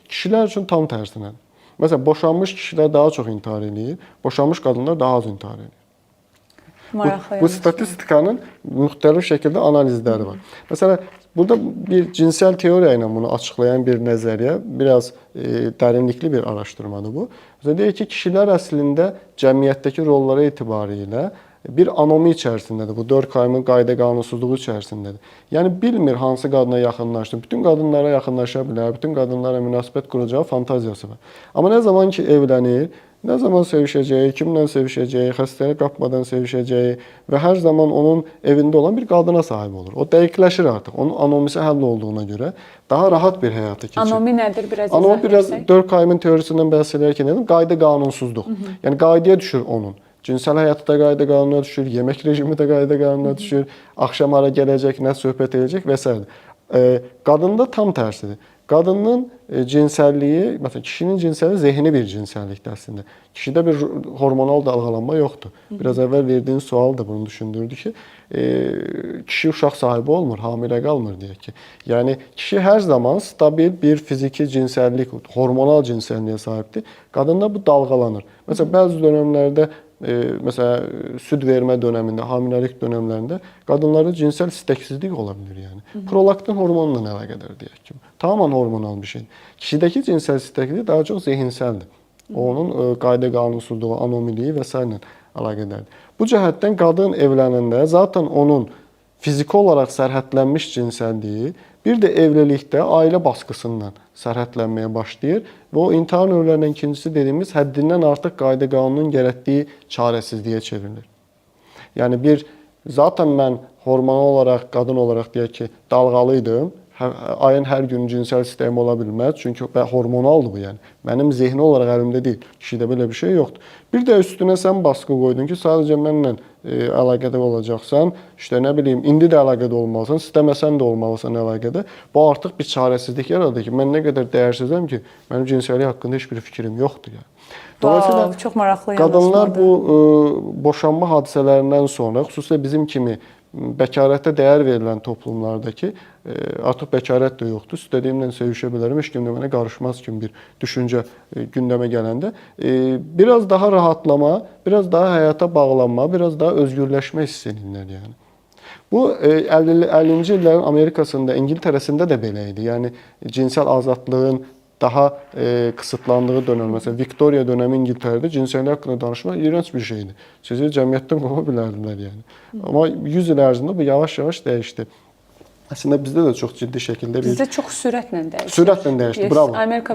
Kişilər üçün tam tərsinədir. Məsələn, boşanmış kişilər daha çox intihar eləyir, boşanmış qadınlar daha az intihar eləyir. Bu, Maraqlı. bu statistikanın müxtəlif şəkildə analizləri var. Məsələn, burada bir cinsel teoriya ilə bunu açıqlayan bir nəzəriyyə, biraz dərinlikli bir araşdırmadır bu. Məsələn, deyir ki, kişilər əslində cəmiyyətdəki rolları etibarilə bir anomi içərisindədir. Bu Durkheim'ın qayda qanunsuzluğu içərisindədir. Yəni bilmir hansı qadına yaxınlaşsın. Bütün qadınlara yaxınlaşa bilər, bütün qadınlara münasibət quracağı fantaziyası var. Amma nə zaman ki evlənir, nə zaman sevişəcəyi, kimlə sevişəcəyi, xəstəlik qapmadan sevişəcəyi və hər zaman onun evində olan bir qadına sahib olur. O dəqiqləşir artıq. Onun anomisi həll olduğuna görə daha rahat bir həyata keçir. Anomi nədir biraz izah Anomi biraz etsək? Durkheim'in teorisindən bəhs edərkən dedim, qayda qanunsuzluq. Yəni qaydaya düşür onun. Cinsel həyatı da qayda qanuna düşür, yemək rejimi də qayda qanuna düşür, axşam hara gələcək, nə söhbət edəcək və s. Qadında tam tərsidir. Qadının cinsəlliyi, məsələn, kişinin cinsəlliyi zehni bir cinsəllikdir əslində. Kişidə bir hormonal dalğalanma yoxdur. Biraz əvvəl verdiyin sual da bunu düşündürdü ki, kişi uşaq sahibi olmur, hamilə qalmır deyək ki. Yəni kişi hər zaman stabil bir fiziki cinsəllik, hormonal cinsəlliyə sahibdir. Qadında bu dalğalanır. Məsələn, bəzi dövrlərdə məsələn, süd vermə dönəmində, hamiləlik dövrlərində qadınlarda cinsel isteksizlik ola bilər yəni. Prolaktin hormonla əlaqədar deyək ki. Tamamilə hormonal bir şeydir. Kişidəki cinsel isteklilik daha çox zehinsəldir. Onun qayda qanunsuzluğu, anomiliyi və s. ilə əlaqədardır. Bu cəhətdən qadın evlənəndə zaten onun fiziki olaraq sərhədlənmiş cinsəlliyi bir də evlilikdə ailə baskısından sərhədlənməyə başlayır və o intihar növlərindən ikincisi dediyimiz həddindən artıq qayda qanunun gərətdiyi çarəsizliyə çevrilir. Yəni bir zaten mən hormonal olaraq qadın olaraq deyək ki, dalğalıydım. Ayın hər günü cinsel sistemi ola bilməz. Çünki hormonaldır bu yəni. Mənim zehni olaraq əlimdə deyil. Kişidə belə bir şey yoxdur. Bir də üstünə sən baskı qoydun ki, sadəcə mənlə əlaqədə olacaqsan, işte nə bilim, indi də əlaqədə olmalısan, istəməsən də olmalısan əlaqədə. Bu artıq bir çarəsizlik yaradır ki, mən nə qədər dəyərsizəm ki, mənim cinsəllik haqqında heç bir fikrim yoxdur yəni. Dolayısıyla Wow, çox maraqlı qadınlar yanaşmadır. bu boşanma hadisələrindən sonra, xüsusilə bizim kimi bəkarətə dəyər verilən toplumlardakı artıq bəkarət də yoxdur. İstədiyimlə sevişə bilərəm, heç kim də mənə qarışmaz kimi bir düşüncə gündəmə gələndə biraz daha rahatlama, biraz daha həyata bağlanma, biraz daha özgürləşmə hiss edirlər yəni. Bu 50-ci illərin Amerikasında, İngiltərəsində də belə idi. Yəni cinsel azadlığın daha qısıtlandığı dönəm, məsələn, Viktoriya dönəmi İngiltərədə cinsəllik haqqında danışmaq iyrənc bir şeydi. Sizi cəmiyyətdən qova bilərdilər yəni. Amma 100 il ərzində bu yavaş-yavaş dəyişdi. Əslində bizdə də çox ciddi şəkildə bir Bizdə çox sürətlə dəyişdi. Sürətlə dəyişdi, Yes, bravo. Amerika